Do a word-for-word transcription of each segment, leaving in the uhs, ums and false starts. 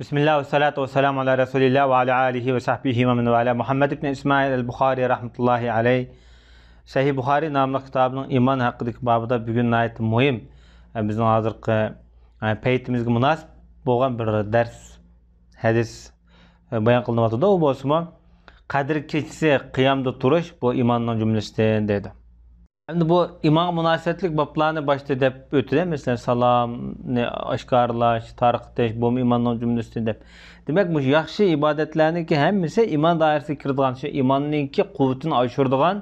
بىسمىللا ۋەسسالاتۇ ۋەسسالامۇ ئالا رەسۇلىللا ۋە ئالا ئالىھى ۋە سەھبىھى ۋە مەن ۋالا. مۇھەممەد ئىبن ئىسمائىل ئەل بۇخارى رەھمەتۇللاھى ئەلەيھ سەھىھ بۇخارى ناملىق كىتابىنىڭ ئىمان ھەققىدىكى بابىدا بۈگۈن ناھايىتى مۇھىم، بىزنىڭ ھازىرقى پەيتىمىزگە مۇناسىپ بولغان بىر دەرس، ھەدىس بايان قىلىنىۋاتىدۇ. ئۇ بولسىمۇ، قەدىر كېچىسى قىيامدا تۇرۇش، بۇ ئىماننىڭ جۈملىسىدىن دەيدۇ. ئەمدى بۇ ئىمانغا مۇناسىۋەتلىك بابلارنى باشتا دەپ ئۆتىدۇ. مەسىلەن، سالامنى ئاشكارىلاش، تارقىتىش، بۇمۇ ئىماننىڭ جۈملىسىدىن دەپ. دېمەك، مۇشۇ ياخشى ئىبادەتلەرنىڭكى ھەممىسى ئىمان دائىرىسىگە كىرىدىغان، شۇ ئىماننىڭكى قۇۋۋىتىنى ئاشۇرىدىغان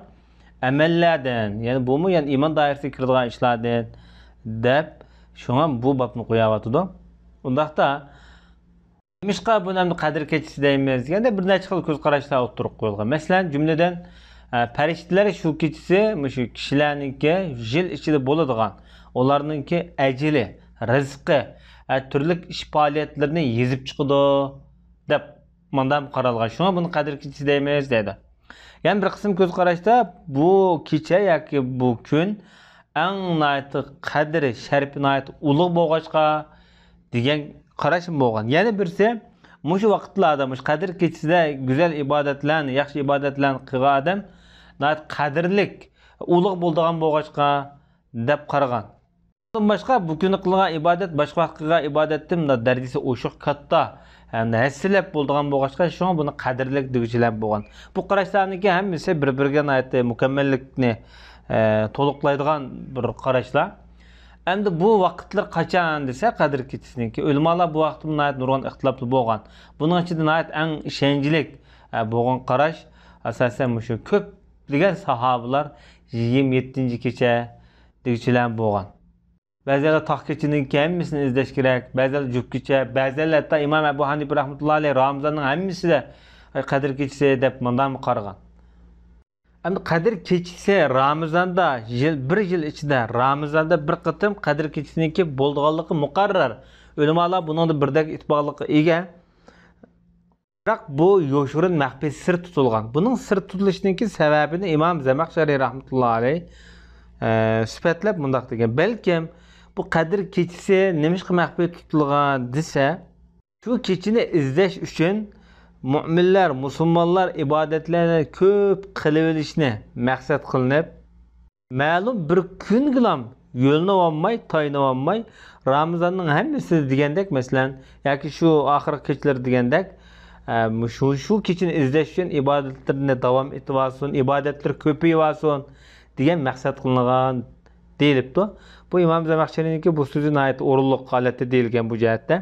ئەمەللەردىن. يەنى بۇمۇ يەنى ئىمان دائىرىسىگە كىرىدىغان ئىشلاردىن دەپ، شۇڭا بۇ بابنى قويۇۋاتىدۇ. ئۇنداقتا، نېمىشقا بۇنى ئەمدى قەدىر كېچىسى دەيمىز دېگەندە، بىر نەچچە خىل كۆز قاراشلار ئوتتۇرىغا قويۇلغان. مەسىلەن، جۈملىدىن، ئە، پەرىشتىلەر شۇ كېچىسى مۇشۇ كىشىلەرنىڭكى يىل ئىچىدە بولىدىغان، ئۇلارنىڭكى ئەجىلى، رىزقى، ئە، تۈرلۈك ئىش پائالىيەتلىرىنى يېزىپ چىقىدۇ، دەپ مۇنداق قارالغان. شۇڭا بۇنى قەدىر كېچىسى دەيمىز دەيدۇ. يەنە بىر قىسىم كۆز قاراشتا بۇ كېچە ياكى بۇ كۈن ئەڭ ناھايىتى قەدرى، شەرىپى ناھايىتى ئۇلۇغ بولغاچقا دېگەن قاراشمۇ بولغان. يەنە بىرسى، مۇشۇ ۋاقىتلاردا، مۇشۇ قەدىر كېچىسىدە گۈزەل ئىبادەتلەرنى، ياخشى ئىبادەتلەرنى قىلغان ئادەم ناھايىتى قەدىرلىك، ئۇلۇغ بولىدىغان بولغاچقا دەپ قارىغان. ئۇنىڭدىن باشقا، بۇ كۈنى قىلغان ئىبادەت باشقا ۋاقىت قىلغان ئىبادەتتىن مۇنداق دەرىجىسى ئوشۇق، كاتتا، ھەم ھەسسىلەپ بولىدىغان بولغاچقا، شۇڭا بۇنى قەدىرلىك دېگۈچىلەر بولغان. بۇ قاراشلارنىڭكى ھەممىسى بىر-بىرىگە ناھايىتى مۇكەممەللىكنى، ئە، تولۇقلايدىغان بىر قاراشلار. ئەمدى بۇ ۋاقىتلار قاچان دېسە، قەدىر كېچىسىنىڭكى. ئۆلىمالار بۇ ھەقتە ناھايىتى نۇرغۇن ئىختىلاپلار بولغان. بۇنىڭ ئىچىدە ناھايىتى ئەڭ ئىشەنچلىك، ئە، بولغان قاراش، ئاساسەن، مۇشۇ كۆپلىگەن ساھابىلار يىگىرمە يەتتىنچى كېچە دېگۈچىلەر بولغان. بەزىلەر تاق كېچىنىڭكى ھەممىسىنى ئىزدەش كېرەك، بەزىلەر جۈپ كېچە، بەزىلەر ھەتتا ئىمام ئەبۇ ھەنىپە رەھمەتۇللا ئەلەيھ رامىزاننىڭ ھەممىسىدە قەدىر كېچىسى دەپ مۇنداقمۇ قارىغان. ئەمدى قەدىر كېچىسى رامىزاندا، يىل، بىر يىل ئىچىدە رامىزاندا بىر قېتىم قەدىر كېچىسىنىڭكى بولىدىغانلىقى مۇقەررەر. ئۆلىمالار بۇنىڭدا بىردەك ئىتتىپاقلىققا ئىگە. بىراق بۇ يوشۇرۇن، مەخپىي، سىر تۇتۇلغان. بۇنىڭ سىر تۇتۇلۇشىنىڭكى سەۋەبىنى ئىمام زەمەخشەرى رەھمەتۇللا ئەلەيھ، ئە، سۈپەتلەپ مۇنداق دېگەن: بەلكىم بۇ قەدىر كېچىسى نېمىشقا مەخپىي تۇتۇلغان دېسە، شۇ كېچىنى ئىزدەش ئۈچۈن مۆمىنلەر، مۇسۇلمانلار ئىبادەتلەرنى كۆپ قىلىۋېلىشنى مەقسەت قىلىنىپ، مەلۇم بىر كۈنگىلام يۆلىنىۋالماي، تايىنىۋالماي، رامىزاننىڭ ھەممىسىدە دېگەندەك، مەسىلەن، ياكى شۇ ئاخىرقى كېچىلىرى دېگەندەك، ئە، شۇ، شۇ كېچىنى ئىزدەش ئۈچۈن ئىبادەتلىرىنى داۋام ئېتىۋالسۇن، ئىبادەتلىرى كۆپىيىۋالسۇن دېگەن مەقسەت قىلىنغان دېيىلىپتۇ. بۇ ئىمام زەمەخشەرىنىڭكى بۇ سۆزى ناھايىتى ئورۇنلۇق ھالەتتە دېيىلگەن بۇ جەھەتتە.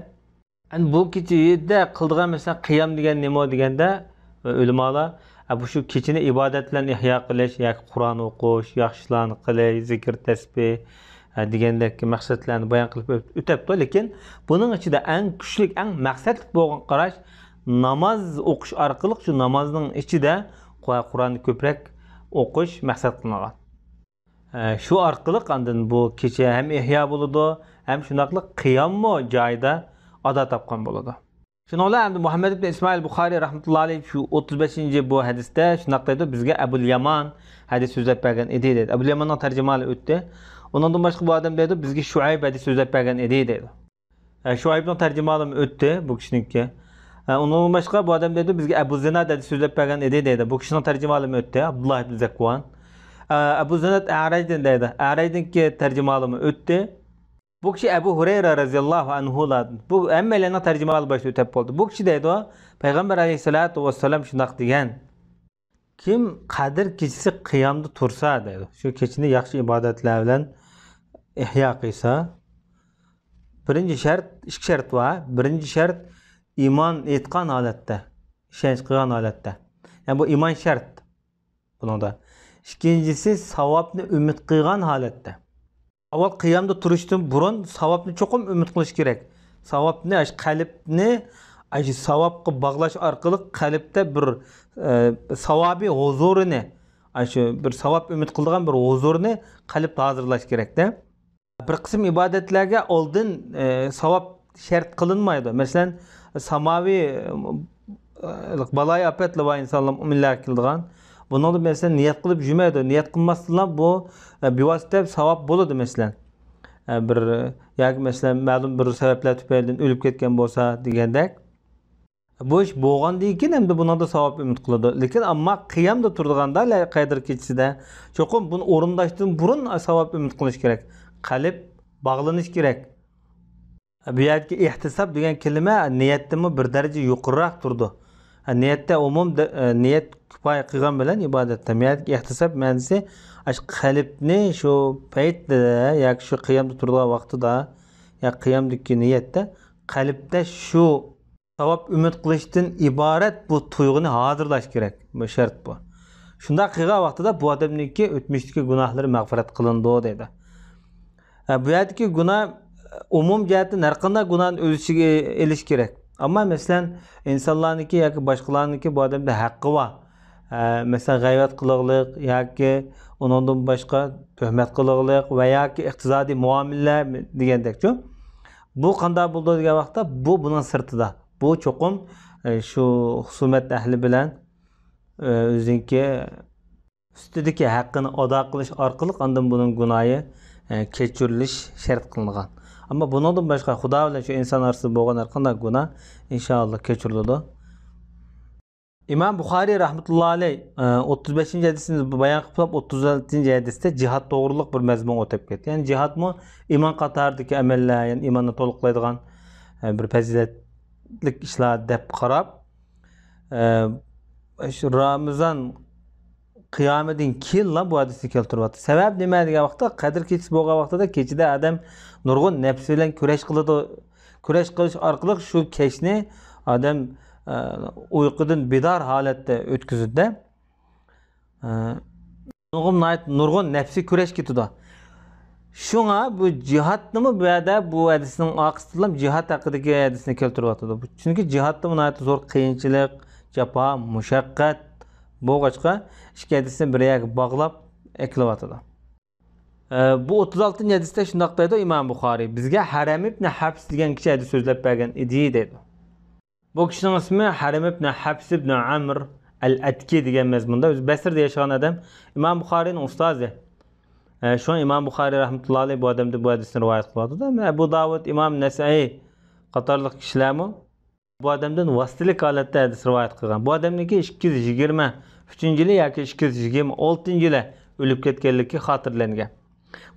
ئەمدى بۇ كېچىدە قىلىدىغان، مەسىلەن، قىيام دېگەن نېمە دېگەندە، ئۆلىمالار، ئە، بۇ شۇ كېچىنى ئىبادەت بىلەن ئىھيا قىلىش، ياكى قۇرئان ئوقۇش، ياخشى ئىشلارنى قىلىش، زىكىر، تەسبىھ، ئە، دېگەندەك مەقسەتلەرنى بايان قىلىپ ئۆت-، ئۆتەپتۇ. لېكىن بۇنىڭ ئىچىدە ئەڭ كۈچلۈك، ئەڭ مەقسەتلىك بولغان قاراش، ناماز ئوقۇش ئارقىلىق شۇ نامازنىڭ ئىچىدە قۇ-، قۇرئاننى كۆپرەك ئوقۇش مەقسەت قىلىنغان. ئە، شۇ ئارقىلىق ئاندىن بۇ كېچە ھەم ئىھيا بولىدۇ، ھەم شۇنداقلا قىياممۇ جايىدا ئادا تاپقان بولىدۇ. شۇنىڭ بىلەن ئەمدى مۇھەممەد ئىبن ئىسمائىل بۇخارىي رەھمەتۇللا ئەلەيھ شۇ ئوتتۇز بەشىنچى بۇ ھەدىستە شۇنداق دەيدۇ: بىزگە ئەبۇل يامان ھەدىس سۆزلەپ بەرگەن ئىدى، دەيدۇ. ئەبۇل ياماننىڭ تەرجىمىھالى ئۆتتى. ئۇنىڭدىن باشقا بۇ ئادەم دەيدۇ: بىزگە شۇئەيب ھەدىس سۆزلەپ بەرگەن ئىدى، دەيدۇ. ئە، شۇئەيبنىڭ تەرجىمىھالىمۇ ئۆتتى بۇ كىشىنىڭكى. ئە، ئۇنىڭدىن باشقا بۇ ئادەم دەيدۇ: بىزگە ئەبۇ زىناد ھەدىس سۆزلەپ بەرگەن ئىدى، دەيدۇ. بۇ كىشىنىڭ تەرجىمىھالىمۇ ئۆتتى، ئابدۇللا ئىبن زەكۋان. ئە، ئەبۇ زىناد ئەرەجدىن دەيدۇ. ئەرەجنىڭكى تەرجىمىھالىمۇ ئۆتتى. بۇ كىشى ئەبۇ ھۇرەيرە رەزىياللاھۇ ئەنھۇلاردىن. بۇ ھەممەيلەننىڭ تەرجىمىھالى باشتا ئۆتەپ بولدى. بۇ كىشى دەيدۇ، پەيغەمبەر ئەلەيھىسسالاتۇ ۋەسسالام شۇنداق دېگەن: كىم قەدىر كېچىسى قىيامدا تۇرسا، دەيدۇ، شۇ كېچىنى ياخشى ئىبادەتلەر بىلەن ئىھيا قىلسا، بىرىنچى شەرت، ئىككى شەرت بار. بىرىنچى شەرت ئىمان ئېيتقان ھالەتتە، ئىشەنچ قىلغان ھالەتتە. يەنى بۇ ئىمان شەرت بۇنىڭدا. ئىككىنچىسى ساۋابنى ئۈمىد قىلغان ھالەتتە. ئاۋۋال قىيامدا تۇرۇشتىن بۇرۇن ساۋابنى چوقۇم ئۈمىد قىلىش كېرەك. ساۋابنى، ئاشۇ قەلبنى، ئاشۇ ساۋابقا باغلاش ئارقىلىق قەلبتە بىر، ئە، ساۋابىي ھۇزۇرىنى، ئاشۇ بىر ساۋاب ئۈمىد قىلىدىغان بىر ھۇزۇرنى قەلبتە ھازىرلاش كېرەكتە. بىر قىسىم ئىبادەتلەرگە ئالدىن، ئە، ساۋاب شەرت قىلىنمايدۇ. مەسىلەن، ساماۋى، ئە، بالايىئاپەتلەر بار ئىنسانلار، مۆمىنلەرگە كېلىدىغان. بۇنىڭدا، مەسىلەن، نىيەت قىلىپ يۈرمەيدۇ. نىيەت قىلماستىنلا بۇ، ئە، بىۋاسىتە ساۋاب بولىدۇ، مەسىلەن. ئە، بىر ياكى مەسىلەن، مەلۇم بىر سەۋەبلەر تۈپەيلىدىن ئۆلۈپ كەتكەن بولسا دېگەندەك. بۇ ئىش بولغاندىن كېيىن ئەمدى بۇنىڭدا ساۋاب ئۈمىد قىلىدۇ. لېكىن ئەمما قىيامدا تۇرىدىغاندا، لەيلە قەدىر كېچىسىدە چوقۇم بۇنى ئورۇنداشتىن بۇرۇن ساۋاب ئۈمىد قىلىش كېرەك. قەلب باغلىنىش كېرەك. بۇ يەردىكى ئېھتىساب دېگەن كېلىمە نىيەتتىنمۇ بىر دەرىجە يۇقىرىراق تۇرىدۇ. نىيەتتە ئومۇم دە-، نىيەت كۇپايە قىلغان بىلەن ئىبادەتتە. بۇ يەردىكى ئېھتىساب مەنىسى ئاشۇ قەلبنى شۇ پەيتتە ياكى شۇ قىيامدا تۇرىدىغان ۋاقتىدا ياكى قىيامدىكى نىيەتتە قەلبتە شۇ ساۋاب ئۈمىد قىلىشتىن ئىبارەت بۇ تۇيغۇنى ھازىرلاش كېرەك. بۇ شەرت بۇ. شۇنداق قىلغان ۋاقتىدا بۇ ئادەمنىڭكى ئۆتمۈشتىكى گۇناھلىرى مەغپىرەت قىلىنىدۇ دەيدۇ. ھە، بۇ يەردىكى گۇناھ ئومۇم جەھەتتىن ھەر قانداق گۇناھنى ئۆز ئىچىگە ئېلىش كېرەك. ئەمما مەسىلەن، ئىنسانلارنىڭكى ياكى باشقىلارنىڭكى بۇ ئادەمدە ھەققى بار. ھە، مەسىلەن، غەيۋەت قىلىغلىق ياكى ئۇنىڭدىن باشقا تۆھمەت قىلىغلىق ۋە ياكى ئىقتىسادىي مۇئامىلىلەر دېگەندەكچۇ. بۇ قانداق بولىدۇ دېگەن ۋاقىتتا، بۇ بۇنىڭ سىرتىدا. بۇ چوقۇم، ئە، شۇ خۇسۇمەت ئەھلى بىلەن، ئە، ئۆزىنىڭكى ئۈستىدىكى ھەققىنى ئادا قىلىش ئارقىلىق ئاندىن بۇنىڭ گۇناھى، ئە، كەچۈرۈلۈش شەرت قىلىنغان. ئەمما بۇنىڭدىن باشقا خۇدا بىلەن شۇ ئىنسان ئارىسىدا بولغان ھەر قانداق گۇناھ ئىنشائاللا كەچۈرۈلىدۇ. ئىمام بۇخارىي رەھمەتۇللا ئەلەي، ئە، ئوتتۇز بەشىنچى ھەدىسنى بايان قىلىپ، ئوتتۇز ئالتىنچى ھەدىستە جىھاد توغرۇلۇق بىر مەزمۇن ئۆتۈپ كەتتى. يەنى جىھادمۇ ئىمان قاتارىدىكى ئەمەللەر، يەنى ئىماننى تولۇقلايدىغان، ئە، بىر پەزىلەتلىك ئىشلار دەپ قاراپ، ئە، شۇ رامىزان قىيامىدىن كېيىنلا بۇ ھەدىسنى كەلتۈرۈۋاتىدۇ. سەۋەب نېمە دېگەن ۋاقىتتا، قەدىر كېچىسى بولغان ۋاقتىدا كېچىدە ئادەم نۇرغۇن نەپسى بىلەن كۈرەش قىلىدۇ. كۈرەش قىلىش ئارقىلىق شۇ كەچنى ئادەم، ئە، ئۇيقۇدىن بىدار ھالەتتە ئۆتكۈزىدۇ-دە. ئە، نۇرغۇن، ناھايىتى نۇرغۇن نەپسىي كۈرەش كېتىدۇ. شۇڭا بۇ جىھادنىمۇ بۇ يەردە بۇ ھەدىسنىڭ ئارقىسىدىلا جىھاد ھەققىدىكى ھەدىسنى كەلتۈرۈۋاتىدۇ. چۈنكى جىھادتىمۇ ناھايىتى زور قىيىنچىلىق، جاپا، مۇشەققەت بولغاچقا، ئىككى ھەدىسنى بىر يەرگە باغلاپ ئەكېلىۋاتىدۇ. ئە، بۇ ئوتتۇز ئالتىنچى ھەدىستە شۇنداق دەيدۇ ئىمام بۇخارىي، بىزگە ھەرەم ئىبنى ھەبس دېگەن كىشى ھەدىس سۆزلەپ بەرگەن ئىدى دەيدۇ. بۇ كىشىنىڭ ئىسمى ھەرەم ئىبنى ھەبس ئىبنى ئەمر ئەل ئەتكى دېگەن مەزمۇندا، ئۆزى بەسرىدە ياشىغان ئادەم، ئىمام بۇخارىينىڭ ئۇستازى. ئە، شۇڭا ئىمام بۇخارىي رەھمەتۇللا ئەلەيھ بۇ ئادەمدىن بۇ ھەدىسنى رىۋايەت قىلىۋاتىدۇ. ئەبۇ داۋۇد، ئىمام نەسەئىي قاتارلىق كىشىلەرمۇ بۇ ئادەمدىن ۋاسىتىلىك ھالەتتە ھەدىس رىۋايەت قىلغان. بۇ ئادەمنىڭكى ئىككى يۈز يىگىرمە ئۈچىنچى يىلى ياكى ئىككى يۈز يىگىرمە ئالتىنچى يىلى ئۆلۈپ كەتكەنلىكى خاتىرىلەنگەن.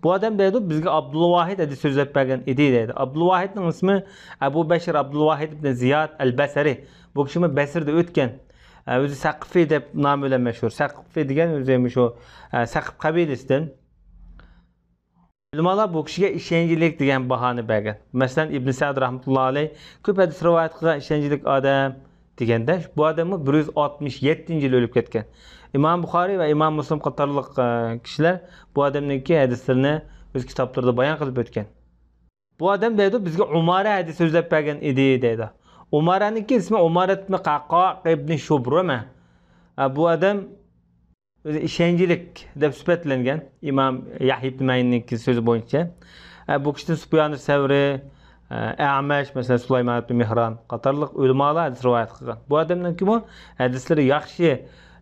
بۇ ئادەم دەيدۇ، بىزگە ئابدۇلۋاھىد ھەدىس سۆزلەپ بەرگەن ئىدى دەيدۇ. ئابدۇلۋاھىدنىڭ ئىسمى ئەبۇ بەشىر ئابدۇلۋاھىد ئىبنى زىياد ئەل بەسرى. بۇ كىشىمۇ بەسرىدە ئۆتكەن. ئە، ئۆزى سەقىفى دەپ نامى بىلەن مەشھۇر. سەقىفى دېگەن ئۆزى مۇشۇ، ئە، سەقىپ قەبىلىسىدىن. ئۆلىمالار بۇ كىشىگە ئىشەنچلىك دېگەن باھانى بەرگەن. مەسىلەن، ئىبن سەئد رەھمەتۇللا ئەلەيھ كۆپ ھەدىس رىۋايەت قىلغان ئىشەنچلىك ئادەم دېگەندە، بۇ ئادەممۇ بىر يۈز ئاتمىش يەتتىنچى يىلى ئۆلۈپ كەتكەن. ئىمام بۇخارىي ۋە ئىمام مۇسلىم قاتارلىق، ئە، كىشىلەر بۇ ئادەمنىڭكى ھەدىسلىرىنى ئۆز كىتابلىرىدا بايان قىلىپ ئۆتكەن. بۇ ئادەم دەيدۇ، بىزگە ئۇمارە ھەدىس سۆزلەپ بەرگەن ئىدى دەيدۇ. ئۇمارەنىڭكى ئىسمى ئۇمارەت ئىبن قەققاق ئىبن شۇبرۇمە. ئە، بۇ ئادەم ئۆزى ئىشەنچلىك دەپ سۈپەتلەنگەن ئىمام يەھيا ئىبن مەئىننىڭكى سۆزى بويىچە. ئە، بۇ كىشىدىن سۇپيان سەۋرى، ئە، ئەمەش، مەسىلەن، سۇلايمان ئىبن مېھران قاتارلىق ئۆلىمالار ھەدىس رىۋايەت قىلغان. بۇ ئادەمنىڭكىمۇ ھەدىسلىرى ياخشى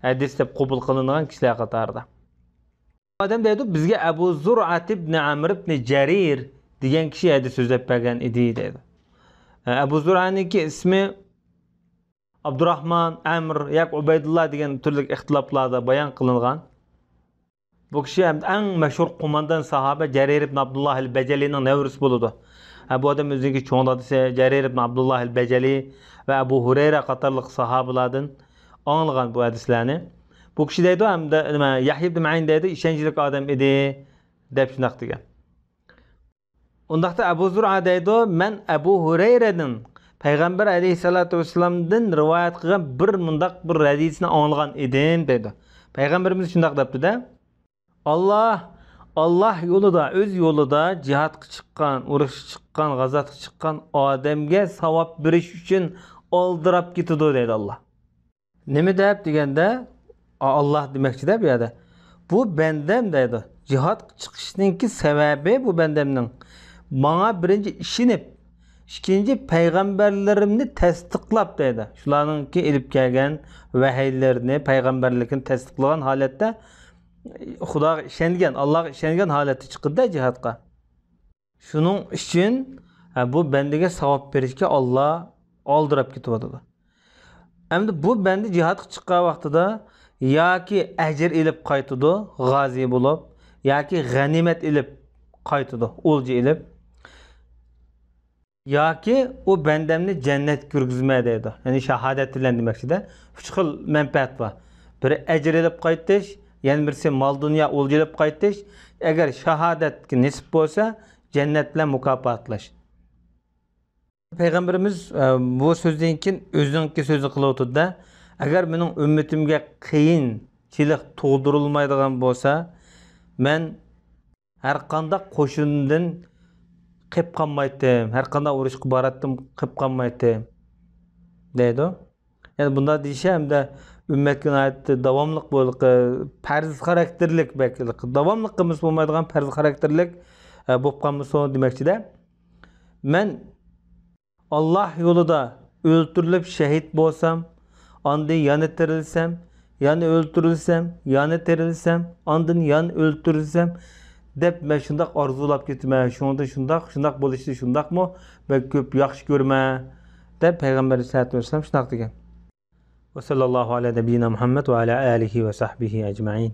ھەدىس دەپ قوبۇل قىلىنىدىغان كىشىلەر قاتارىدا. بۇ ئادەم دەيدۇ، بىزگە ئەبۇ زۇرئەت ئىبن ئەمر ئىبن جەرىر دېگەن كىشى ھەدىس سۆزلەپ بەرگەن ئىدى دەيدۇ. ئە، ئەبۇ زۇرئەنىڭكى ئىسمى ئابدۇراخمان، ئەمر ياكى ئۇبەيدۇللا دېگەن تۈرلۈك ئىختىلاپلاردا بايان قىلىنغان. بۇ كىشى ھەم ئەڭ مەشھۇر قوماندان ساھابە جەرىر ئىبن ئابدۇللاھ ئەل بەجەلىنىڭ نەۋرىسى بولىدۇ. ھە، بۇ ئادەم ئۆزىنىڭكى چوڭ دادىسى جەرىر ئىبن ئابدۇللاھ ئەل بەجەلى ۋە ئەبۇ ھۇرەيرە قاتارلىق ساھابىلەردىن ئاڭلىغان بۇ ھەدىسلەرنى. بۇ كىشى دەيدۇ، ھەمدە نېمە، يەھيا ئىبن مەئىن دەيدۇ، ئىشەنچلىك ئادەم ئىدى، دەپ شۇنداق دېگەن. ئۇنداقتا ئەبۇ زۇرئا دەيدۇ، مەن ئەبۇ ھۇرەيرەدىن پەيغەمبەر ئەلەيھىسسالاتۇ ۋەسسالامدىن رىۋايەت قىلغان بىر مۇنداق بىر ھەدىسنى ئاڭلىغان ئىدىم دەيدۇ. پەيغەمبىرىمىز شۇنداق دەپتۇ-دە، ئاللاھ، ئاللاھ يولىدا، ئۆز يولىدا جىھادقا چىققان، ئۇرۇشقا چىققان، غازاتقا چىققان ئادەمگە ساۋاب بېرىش ئۈچۈن ئالدىراپ كېتىدۇ دەيدۇ ئاللاھ. نېمە دەپ دېگەندە، ئا-، ئاللاھ دېمەكچىدە بۇ يەردە. بۇ بەندەم دەيدۇ. جىھادقا چىقىشنىڭكى سەۋەبى بۇ بەندەمنىڭ ماڭا بىرىنچى ئىشىنىپ، ئىككىنچى پەيغەمبەرلىرىمنى تەستىقلاپ دەيدۇ. شۇلارنىڭكى ئېلىپ كەلگەن ۋەھەيلىرىنى، پەيغەمبەرلىكىنى تەستىقلىغان ھالەتتە، خۇداغا ئىشەنگەن، ئاللاھقا ئىشەنگەن ھالەتتە چىقىدۇ-دە جىھادقا. شۇنىڭ ئۈچۈن، ھە، بۇ بەندىگە ساۋاب بېرىشكە ئاللا ئالدىراپ كېتىۋاتىدۇ. ئەمدى بۇ بەندە جىھادقا چىققان ۋاقتىدا ياكى ئەجىر ئېلىپ قايتىدۇ، غازى بولۇپ، ياكى غەنىيمەت ئېلىپ قايتىدۇ، ئولجا ئېلىپ. ياكى ئۇ بەندەمنى جەننەتكە كىرگۈزمە دەيدۇ. يەنى شاھادەت بىلەن دېمەكچىدە. ئۈچ خىل مەنپەئەت بار. بىرى ئەجىر ئېلىپ قايتىش، يەنە بىرسى مال-دۇنيا، ئولجا ئېلىپ قايتىش. ئەگەر شاھادەتكە نېسىپ بولسا، جەننەت بىلەن مۇكاپاتلاش. پەيغەمبىرىمىز، ئە، بۇ سۆزدىن كېيىن ئۆزىنىڭكى سۆزىنى قىلىۋاتىدۇ-دە، ئەگەر مېنىڭ ئۈممىتىمگە قىيىنچىلىق تۇغدۇرۇلمايدىغان بولسا، مەن ھەر قانداق قوشۇندىن قېپ قالمايتتىم، ھەر قانداق ئۇرۇشقا باراتتىم، قېپ قالمايتتىم، دەيدۇ. يەنى بۇنداق دېيىشى ھەمدە ئۈممەتكە ناھايىتى داۋاملىق بولۇقى، پەرز خاراكتېرلىك بەك، داۋاملىق قىلمىسا بولمايدىغان پەرز خاراكتېرلىك، ئە، بولۇپ قالمىسۇن دېمەكچىدە. مەن ئاللاھ يولىدا ئۆلتۈرۈلۈپ شەھىد بولسام، ئاندىن يەنە تىرىلسەم، يەنە ئۆلتۈرۈلسەم، يەنە تىرىلسەم، ئاندىن يەنە ئۆلتۈرۈلسەم، دەپ مەن شۇنداق ئارزۇلاپ كېتىمەن. شۇنىڭدىن شۇنداق، شۇنداق بولۇشىنى شۇنداقمۇ بەك كۆپ ياخشى كۆرىمەن، دەپ پەيغەمبەر ئەلەيھىسسالاتۇ ۋەسسالام شۇنداق دېگەن. وصلى الله على نبينا محمد وعلى آله وصحبه أجمعين.